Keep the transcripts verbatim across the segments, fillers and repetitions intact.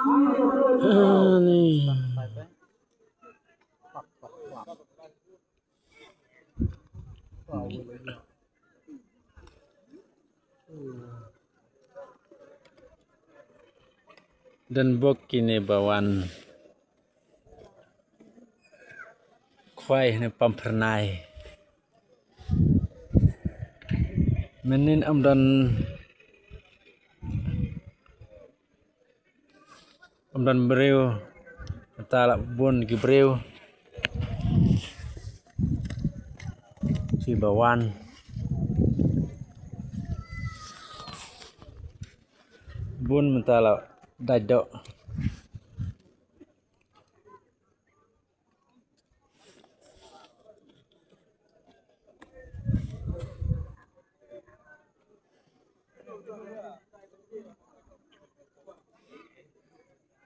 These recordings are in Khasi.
Ani. Don bok kine ba wan khwai ne pam phyrnai. Mynnin ym don, ym don briew, mynta la bun ki briew kiba wan. Bun mynta la dait doh.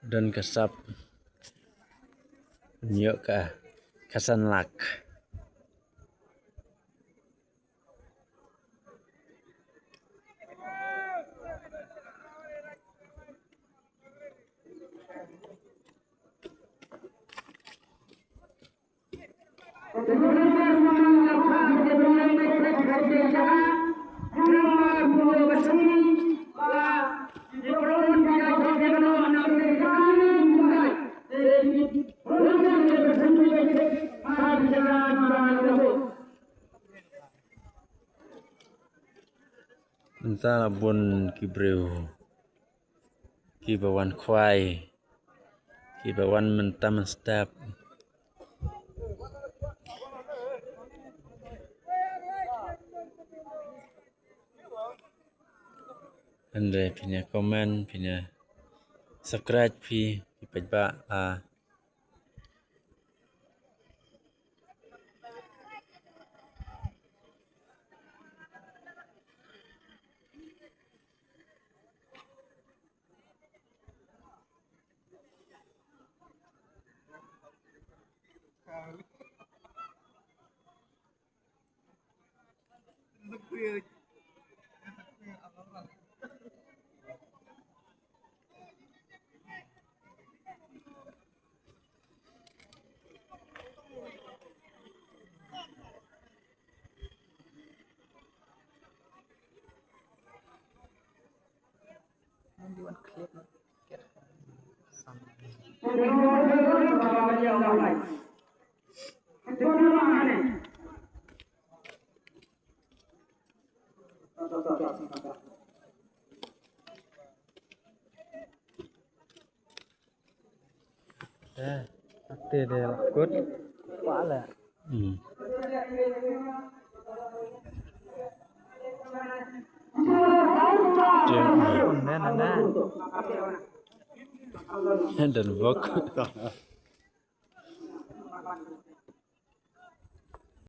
Don ka sap, ïoh ka, ka san lak. Mynta la bun ki briew kiba wan khwai, kiba wan mynta mynstep. Hynrei phin ïa comment, phin ïa subscribe phi, phi peit ba la. Eh, ate de kut. Kwah le. Hmm. Dia. Pun ne, ne, ne. Dan bok.